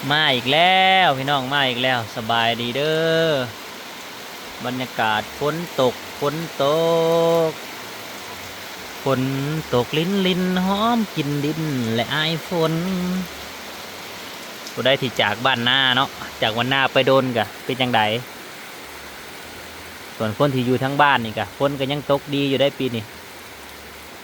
ມາອີກແລ້ວພີ່ນ້ອງ ມາອີກແລ້ວ. ສະບາຍດີເດີ. ບັນຍາກາດຝົນຕົກ ຝົນຕົກ ຝົນຕົກລິນໆ ຫອມກິ່ນດິນ ແລະ ອາຍຝົນ. ຜູ້ໃດທີ່ຈາກບ້ານນາເນາະ ຈາກບ້ານນາໄປດົນກະເປັນຈັ່ງໃດ? ສ່ວນຄົນທີ່ຢູ່ທາງບ້ານນີ້ກະ ຝົນກະຍັງຕົກດີຢູ່ໄດ໋ປີນີ້.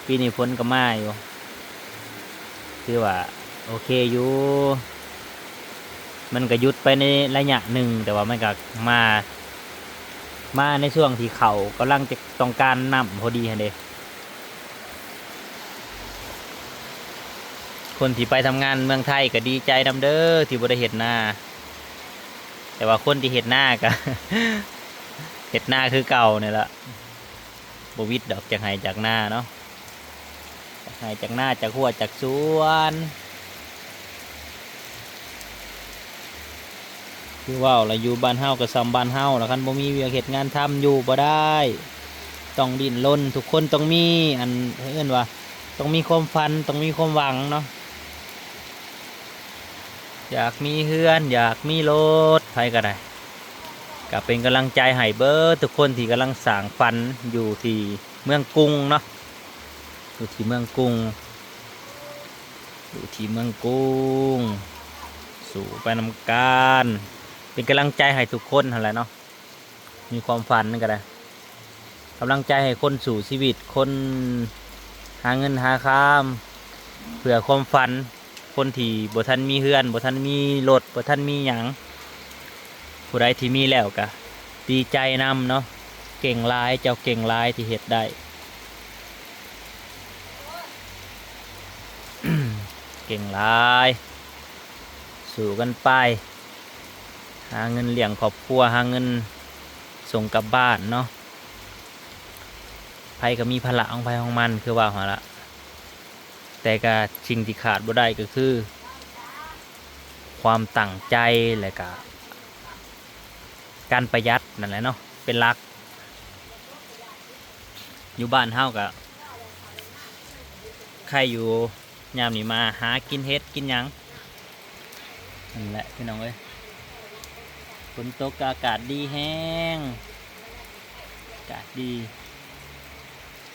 ປີນີ້ຝົນກະມາຢູ່ ຖືວ່າໂອເຄຢູ່. ມັນກະຢຸດໄປໃນໄລຍະໜຶ່ງ ແຕ່ວ່າມັນກະມາ ມາໃນຊ່ວງທີ່ເຂົ້າກຳລັງຈະຕ້ອງການນ້ຳພໍດີຫັ້ນເດ. ຄົນທີ່ໄປທຳງານເມືອງໄທກະດີໃຈນຳເດີ ທີ່ບໍ່ໄດ້ເຮັດນາ. ແຕ່ວ່າຄົນທີ່ເຮັດນາກະ ເຮັດນາຄືເກົ່ານີ້ລະ. ບໍ່ຫວິດດອກ ຈາກໄຮ່ຈາກນາເນາະ ຈາກໄຮ່ຈາກນາ ຈາກຮົ້ວຈາກສວນ. ຄືເວົ້າລະ ຢູ່ບ້ານເຮົາກະສ່ຳບ້ານເຮົາລະ ຄັນບໍ່ມີວຽກເຮັດງານທຳຢູ່ບໍ່ໄດ້ ຕ້ອງດີ້ນລົນ. ທຸກຄົນຕ້ອງມີ ອັນ ເອີ້ນວ່າ ຕ້ອງມີຄວາມຝັນ ຕ້ອງມີຄວາມຫວັງເນາະ. ຢາກມີເຮືອນ ຢາກມີລົດ ໃຜກະໄດ້. ກະເປັນກຳລັງໃຈໃຫ້ເບິດທຸກຄົນທີ່ກຳລັງສ້າງຝັນຢູ່ທີ່ເມືອງກຸງເນາະ ຢູ່ທີ່ເມືອງກຸງ ຢູ່ທີ່ເມືອງກຸງ ສູ້ໄປນຳກັນ. ເປັນກຳລັງໃຈໃຫ້ທຸກຄົນຫັ້ນແຫຼະເນາະ ມີຄວາມຝັນກະໄດ້ ກຳລັງໃຈໃຫ້ຄົນສູ້ຊີວິດ ຄົນຫາເງິນຫາຄຳເພື່ອຄວາມຝັນ. ຄົນທີ່ບໍ່ທັນມີເຮືອນ ບໍ່ທັນມີລົດ ບໍ່ທັນມີຫຍັງ ຜູ້ໃດທີ່ມີແລ້ວກະດີໃຈນຳເນາະ. ເກັ່ງຫຼາຍ ເຈົ້າເກັ່ງຫຼາຍທີ່ເຮັດໄດ້ ເກັ່ງຫຼາຍ ສູ້ກັນໄປ ຫາເງິນລ້ຽງຄອບຄົວ ຫາເງິນສົ່ງກັບບ້ານເນາະ. ໃຜກະມີພາລະຂອງໃຜຂອງມັນ ຄືວ່າຫັ້ນລະ. ແຕ່ກະສິ່ງທີ່ຂາດບໍ່ໄດ້ກະຄືຄວາມຕັ້ງໃຈ ແລະກະການປະຢັດນັ້ນແຫຼະເນາະ ເປັນຫຼັກ. ຢູ່ບ້ານເຮົາກະໄຄຢູ່ ຍາມນີ້ມາຫາກິນເຫັດກິນຫຍັງ. ນັ້ນແຫຼະພີ່ນ້ອງເອີຍ ຝົນຕົກກະອາກາດດີແຮງ ອາກາດດີ.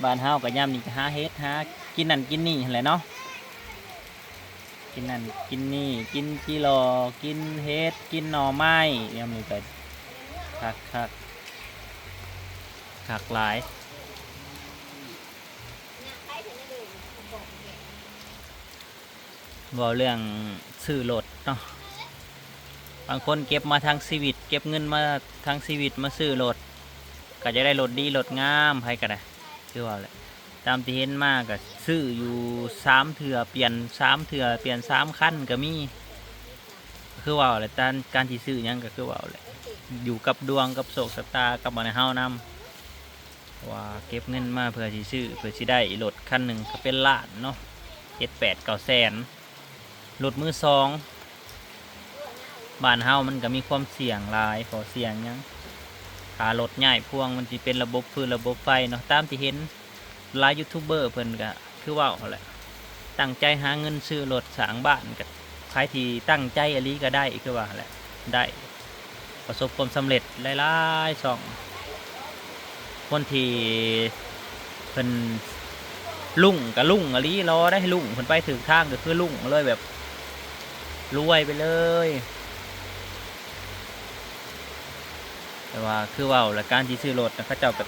ບ້ານເຮົາກະຍາມນີ້ກະຫາເຫັດ ຫາກິນນັ້ນກິນນີ້ຫັ້ນແຫຼະເນາະ ກິນນັ້ນກິນນີ້ ກິນຈີ່ລໍ່ ກິນເຫັດ ກິນໜໍ່ໄມ້. ຍາມນີ້ກະຄັກໆ ຄັກຫຼາຍ. ເວົ້າເລື່ອງຊື້ລົດເນາະ ບາງຄົນເກັບມາທັງຊີວິດ ເກັບເງິນມາທັງຊີວິດມາຊື້ລົດ ກະຢາກໄດ້ລົດດີລົດງາມ ໃຜກະໄດ້ ຄືວ່າແຫຼະ. ຕາມທີ່ເຫັນມາກະຊື້ຢູ່ສາມເທື່ອ ປ່ຽນສາມເທື່ອ ປ່ຽນສາມຄັນກະມີ. ຄືວ່າແຫຼະ ການ ການທີ່ຊື້ຫຍັງກະຄືວ່າແຫຼະ ຢູ່ກັບດວງ ກັບໂຊກຊະຕາ ກັບອັນເຮົານຳ. ເພາະວ່າເກັບເງິນມາເພື່ອຊິຊື້ ເພື່ອຊິໄດ້ລົດຄັນໜຶ່ງກະເປັນລ້ານເນາະ ເຈັດແປດເກົ້າແສນ. ລົດມືສອງ ບ້ານເຮົາມັນກະມີຄວາມສ່ຽງຫຼາຍ ເພາະສ່ຽງຫຍັງ ຖ້າລົດຍ້າຍພວງມັນຊິເປັນລະບົບຟືນລະບົບໄຟເນາະ. ຕາມທີ່ເຫັນຫຼາຍຢູທູບເບີເພິ່ນກະຄືເວົ້າຫັ້ນແຫຼະ ຕັ້ງໃຈຫາເງິນຊື້ລົດສ້າງບ້ານ ກະໃຜທີ່ຕັ້ງໃຈອີ່ຫຼີກະໄດ້ ຄືວ່າຫັ້ນແຫຼະ ໄດ້ ປະສົບຄວາມສຳເລັດຫຼາຍໆຊ່ອງ. ຄົນທີ່ເພິ່ນລຸ້ງກະລຸ້ງອີ່ຫຼີ ລໍໄດ້ລຸ້ງ ເພິ່ນໄປຖືກທາງກະຄືລຸ້ງເລີຍ ແບບລວຍໄປເລີຍ. ແຕ່ວ່າຄືເວົ້າແຫຼະ ການທີ່ຊື້ລົດນະ ເຂົາເຈົ້າກະ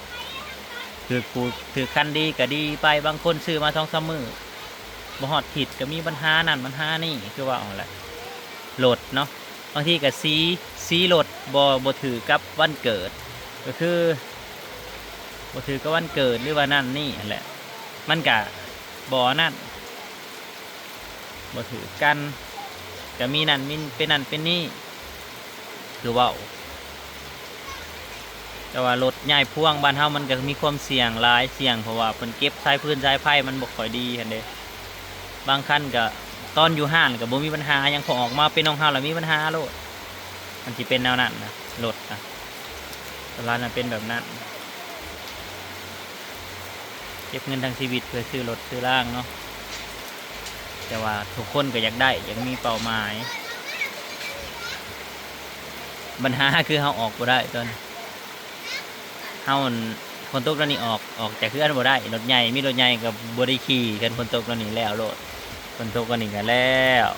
ຖືກຜູ້ ຖືກຄັນດີກະດີໄປ. ບາງຄົນຊື້ມາສອງສາມມື້ ບໍ່ຮອດທິດກະມີບັນຫານັ້ນບັນຫານີ້ ຄືເວົ້າຫັ້ນແຫຼະ ລົດເນາະ. ບາງທີກະສີ ສີລົດບໍ່ ບໍ່ຖືກກັບວັນເກີດ ກະຄືບໍ່ຖືກກັບວັນເກີດ ຫຼືວ່ານັ້ນນີ້ຫັ້ນແຫຼະ ມັນກະບໍ່ອັນນັ້ນ ບໍ່ຖືກກັນ ກະມີນັ້ນມີ ເປັນນັ້ນເປັນນີ້ ຄືເວົ້າ. ແຕ່ວ່າລົດຍ້າຍພວງບ້ານເຮົາມັນກະມີຄວາມສ່ຽງຫຼາຍ ສ່ຽງ ເພາະວ່າເພິ່ນເກັບສາຍຟືນສາຍໄຟມັນບໍ່ຄ່ອຍດີຫັ້ນເດ. ບາງຄັນກະຕອນຢູ່ຮ້ານກະບໍ່ມີບັນຫາຫຍັງ ພໍອອກມາເປັນຂອງເຮົາລະມີບັນຫາໂລດ. ມັນຊິເປັນແນວນັ້ນນະ ລົດນະ ສ່ວນຫຼາຍນະເປັນແບບນັ້ນ. ເກັບເງິນທັງຊີວິດເພື່ອຊື້ລົດຊື້ລາງເນາະ ແຕ່ວ່າທຸກຄົນກະຢາກໄດ້ ຢາກມີເປົ້າໝາຍ. ບັນຫາຄືເຮົາອອກບໍ່ໄດ້ຕອນ ເຮົາ ຝົນຕົກແນວນີ້ອອກ ອອກຈາກເຮືອນບໍ່ໄດ້ ລົດໃຫຍ່ ມີລົດໃຫຍ່ກໍບໍ່ໄດ້ຂີ່ ຄັນຝົນຕົກແນວນີ້ແລ້ວໂລດ ຝົນຕົກແນວນີ້ກໍແລ້ວ.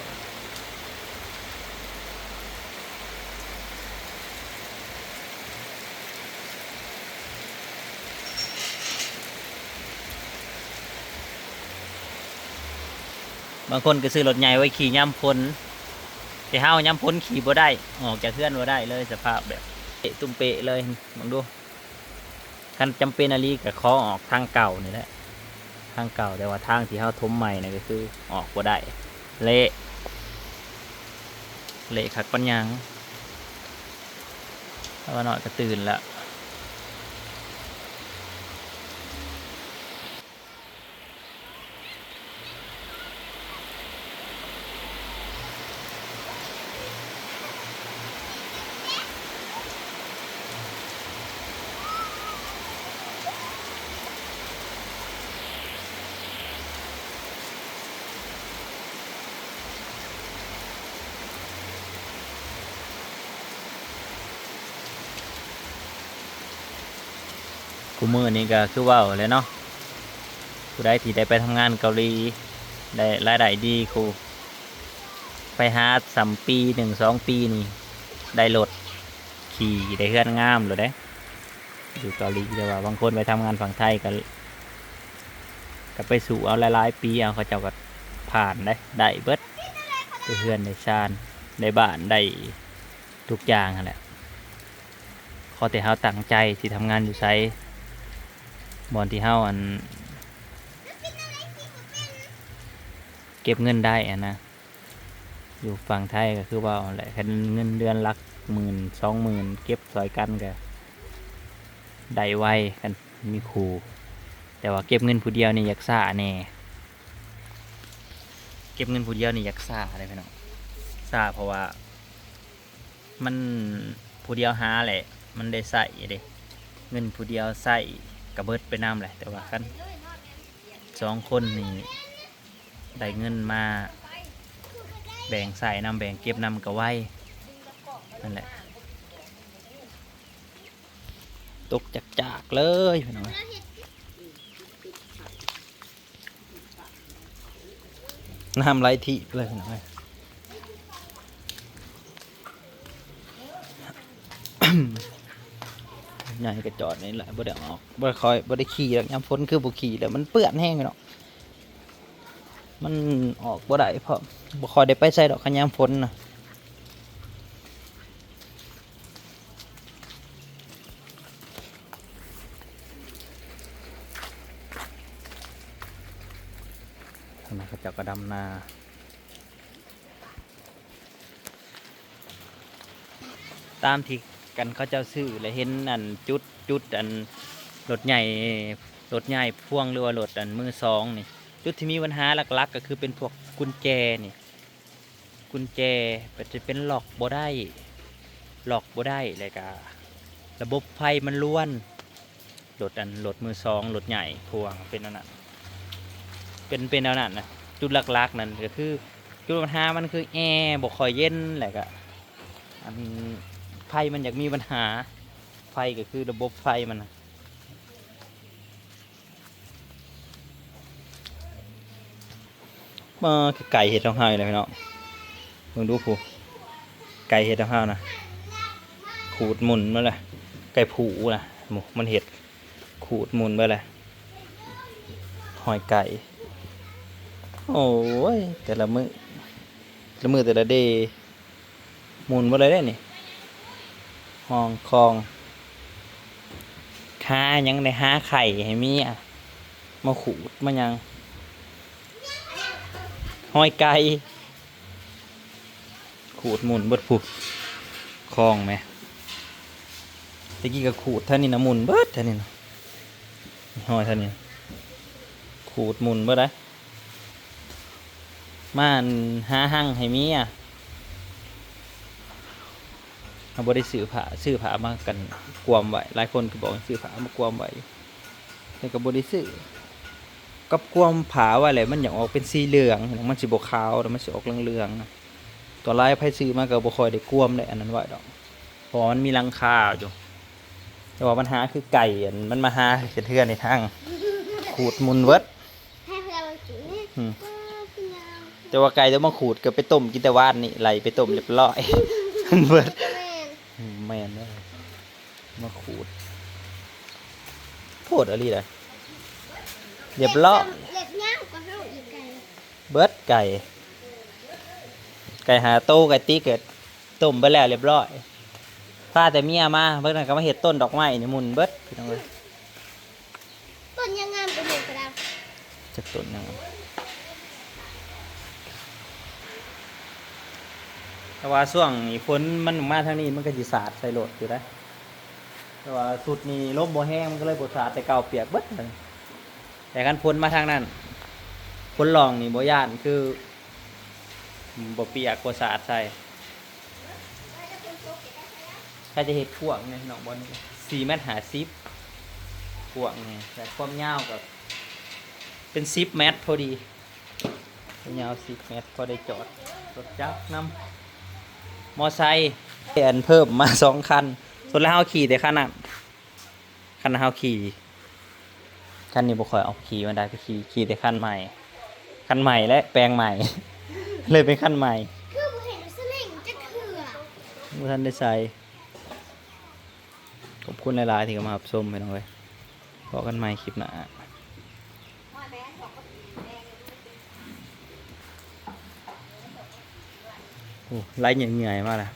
ບາງຄົນກໍຊື້ລົດໃຫຍ່ໄວ້ຂີ່ຍາມຝົນ ແຕ່ເຮົາຍາມຝົນຂີ່ບໍ່ໄດ້ ອອກຈາກເຮືອນບໍ່ໄດ້ເລີຍ ສະພາບແບບເປະຕຸ່ມເປະເລີຍ ເບິ່ງດູ. ຄັນຈຳເປັນອີ່ຫຼີກໍຂໍອອກທາງເກົ່ານີ້ແຫຼະ ທາງເກົ່າ ແຕ່ວ່າທາງທີ່ເຮົາຖົມໃໝ່ນັ້ນກໍຄືອອກບໍ່ໄດ້ ເລະ ເລະຄັກປານຫຍັງ. ຕາວານ້ອຍກໍຕື່ນລະ. ຄູ່ມື້ນີ້ກໍຄືເວົ້າແຫຼະເນາະ ຜູ້ໃດທີ່ໄດ້ໄປທຳງານເກົາຫຼີ ໄດ້ລາຍໄດ້ດີຄູ່ ໄປຫາສ່ຳປີໜຶ່ງສອງປີນີ້ ໄດ້ລົດຂີ່ ໄດ້ເຮືອນງາມໂລດເດ້ ຢູ່ເກົາຫຼີ. ແຕ່ວ່າບາງຄົນໄປທຳງານຝັ່ງໄທກໍ ກໍໄປສູ້ເອົາຫຼາຍໆປີເອົາ ເຂົາເຈົ້າກໍຜ່ານໄດ້ ໄດ້ເບິດ ໄດ້ເຮືອນໄດ້ຊານ ໄດ້ບ້ານ ໄດ້ທຸກຢ່າງຫັ້ນແຫຼະ. ຂໍແຕ່ເຮົາຕັ້ງໃຈ ຊິທຳງານຢູ່ໃສ ບ່ອນທີ່ເຮົາ ອັນ ເກັບເງິນໄດ້ຫັ້ນນະ. ຢູ່ຝັ່ງໄທກໍຄືເວົ້າຫັ້ນແຫຼະ ຄັນເງິນເດືອນຫຼັກໝື່ນສອງໝື່ນ ເກັບຊ່ອຍກັນກໍໄດ້ໄວ ຄັນມີຄູ່. ແຕ່ວ່າເກັບເງິນຜູ້ດຽວນີ້ຢາກຊ້າແດ່ ເກັບເງິນຜູ້ດຽວນີ້ຢາກຊ້າເດ້ພີ່ນ້ອງ ຊ້າ ເພາະວ່າ ມັນຜູ້ດຽວຫາແຫຼະ ມັນໄດ້ໃຊ້ເດ້ ເງິນຜູ້ດຽວໃຊ້ກໍເບິດໄປນຳແຫຼະ. ແຕ່ວ່າຄັນສອງຄົນນີ້ໄດ້ເງິນມາແບ່ງໃຊ້ນຳ ແບ່ງເກັບນຳກໍໄວ ນັ້ນແຫຼະ. ຕົກຈາກໆເລີຍພີ່ນ້ອງເອີຍ. ນ້ຳໄຫຼຖີບເລີຍພີ່ນ້ອງເອີຍ. ໃຫຍ່ກໍຈອດນີ້ແຫຼະ ບໍ່ໄດ້ອອກ ບໍ່ຄ່ອຍ ບໍ່ໄດ້ຂີ່ດອກ ຍາມຝົນຄືບໍ່ຂີ່ແລ້ວ ມັນເປື້ອນແຮງເນາະ ມັນອອກບໍ່ໄດ້ ເພາະບໍ່ຄ່ອຍໄດ້ໄປໃສດອກ ຄັນຍາມຝົນນະ. ທາງນັ້ນເຂົາເຈົ້າກໍດຳນາ ຕາມທີ່ກັນເຂົາເຈົ້າຊື້ ແລະ ເຫັນອັນຈຸດ ຈຸດອັນລົດໃຫຍ່ ລົດຍ້າຍພວງ ຫຼືວ່າລົດອັນມືສອງນີ້ ຈຸດທີ່ມີບັນຫາຫຼັກໆກໍຄືເປັນພວກກຸນແຈນີ້. ກຸນແຈກໍຈະເປັນລັອກບໍ່ໄດ້ ລັອກບໍ່ໄດ້ ແລ້ວກະລະບົບໄຟມັນລວນ ລົດອັນ ລົດມືສອງ ລົດໃຫຍ່ພວງເປັນແນວນັ້ນ ເປັນ ເປັນແນວນັ້ນນະ. ຈຸດຫຼັກໆນັ້ນກໍຄື ຈຸດບັນຫາມັນຄືແອບໍ່ຄ່ອຍເຢັນ ແລ້ວກະອັນໄຟມັນຢາກມີບັນຫາ ໄຟກໍຄືລະບົບໄຟມັນນະ. ມາ ໄກ່ເຮັດຂອງເຮົານີ້ແຫຼະພີ່ນ້ອງ ເບິ່ງດູພຸ້ນ ໄກ່ເຮັດຂອງເຮົານະ ຂູດໝຸ່ນມາແລ້ວ ໄກ່ຜູນະ ໝູ່ ມັນເຮັດຂູດໝຸ່ນເບິດແລ້ວ ຮອຍໄກ່. ໂອ້ຍ ແຕ່ລະມື້ ແຕ່ລະມື້ແຕ່ລະເດ ໝຸ່ນເບິດເລີຍເດ້ນີ້ ຫ້ອງຄອງ ຫາຫຍັງໄດ້ ຫາໄຂ່ໃຫ້ເມຍ ມາຂູດມາຫຍັງ ຮອຍໄກ່ ຂູດໝຸ່ນເບິດພຸ້ນ ຄອງແມະ ແຕ່ກີ້ກໍຂູດແຖວນີ້ນະ ໝຸ່ນເບິດແຖວນີ້ນະ ຮອຍແຖວນີ້ ຂູດໝຸ່ນເບິດໄດ໋. ມາ ອັນ ຫາຮັງໃຫ້ເມຍ ເຮົາບໍ່ໄດ້ຊື້ຜ້າ ຊື້ຜ້າມາກັນກວມໄວ້ ຫຼາຍຄົນກໍບອກໃຫ້ຊື້ຜ້າມາກວມໄວ້ ແຕ່ກໍບໍ່ໄດ້ຊື້ ກັບກວມຜ້າໄວ້ແລ້ວມັນຢາກອອກເປັນສີເຫຼືອງ ມັນຊິບໍ່ຂາວ ແລ້ວມັນຊິອອກເຫຼືອງໆນະ ສ່ວນຫຼາຍໃຜຊື້ມາກໍບໍ່ຄ່ອຍໄດ້ກວມໄດ້ອັນນັ້ນໄວ້ດອກ. ເພາະວ່າມັນມີຫຼັງຄາຢູ່ ແຕ່ວ່າບັນຫາຄືໄກ່ ອັນ ມັນມາຫາເຮັດເຮືອນໃນທາງ ຂູດໝຸ່ນເບິດ. ໃຫ້ເຮືອນມັນກິນນີ້ ອືມ ເອີ ຄືຫຍັງ ແຕ່ວ່າໄກ່ຕົວມາຂູດກໍໄປຕົ້ມກິນແຕ່ວານນີ້ ໄລ່ໄປຕົ້ມຮຽບຮ້ອຍ ເບິດ. ແມ່ນ ອືມ ແມ່ນເດີ ມາຂູດ ໂພດອີ່ຫຼີເດ້ ຮຽບຮ້ອຍ ເລັບຍາວກວ່າເຮົາອີກໄກ່ ເບິດໄກ່ ໄກ່ຫ້າໂຕ ໄກ່ຕິກກໍຕົ້ມໄປແລ້ວຮຽບຮ້ອຍ ພາແຕ່ເມຍມາ ເບິ່ງນັ້ນກໍມາເຮັດຕົ້ນດອກໄມ້ນີ້ໝຸ່ນເບິດ ພີ່ນ້ອງເອີຍ. ຕົ້ນຫຍັງງາມກວ່ານີ້ກະດາວ ຈັກຕົ້ນຫຍັງ ແຕ່ວ່າຊ່ວງນີ້ຝົນມັນມາທາງນີ້ ມັນກໍຊິສາດໃສ່ລົດຢູ່ໄດ໋ ແຕ່ວ່າຊຸດນີ້ລົມບໍ່ແຮງ ມັນກໍເລີຍບໍ່ສາດ ແຕ່ເກົ່າປຽກເບິດ. ແຕ່ຄັນຝົນມາທາງນັ້ນ ຝົນລ່ອງນີ້ບໍ່ຢ້ານ ຄືບໍ່ປຽກ ບໍ່ສາດໃສ່. ໃຜຈະເຮັດກວ້າງແດ່ ນ້ອງບອນ ສີ່ແມັດຫ້າສິບ ກວ້າງແດ່ ແຕ່ຄວາມຍາວກໍເປັນສິບແມັດພໍດີ ຄວາມຍາວສິບແມັດ ພໍໄດ້ຈອດລົດຈັກນຳ ມໍໄຊ ອັນເພີ່ມມາສອງຄັນ ສ່ວນຫຼາຍເຮົາຂີ່ແຕ່ຄັນນັ້ນ ຄັນເຮົາຂີ່ ຄັນນີ້ບໍ່ຄ່ອຍອອກຂີ່ປານໃດ ໄປຂີ່ ຂີ່ແຕ່ຄັນໃໝ່ ຄັນໃໝ່ ແລະ ແປງໃໝ່ ເລີຍເປັນຄັນໃໝ່ ຄືບໍ່ເຫັນສະລິງຈັກເທື່ອ ບໍ່ທັນໄດ້ໃສ່. ຂອບຄຸນຫຼາຍໆ ທີ່ເຂົ້າມາຮັບຊົມ ພີ່ນ້ອງເອີຍ ພໍ້ກັນໃໝ່ຄລິບໜ້າ. ໂອ້ ໄລ່ເຫື່ອຍໆ ມາລະ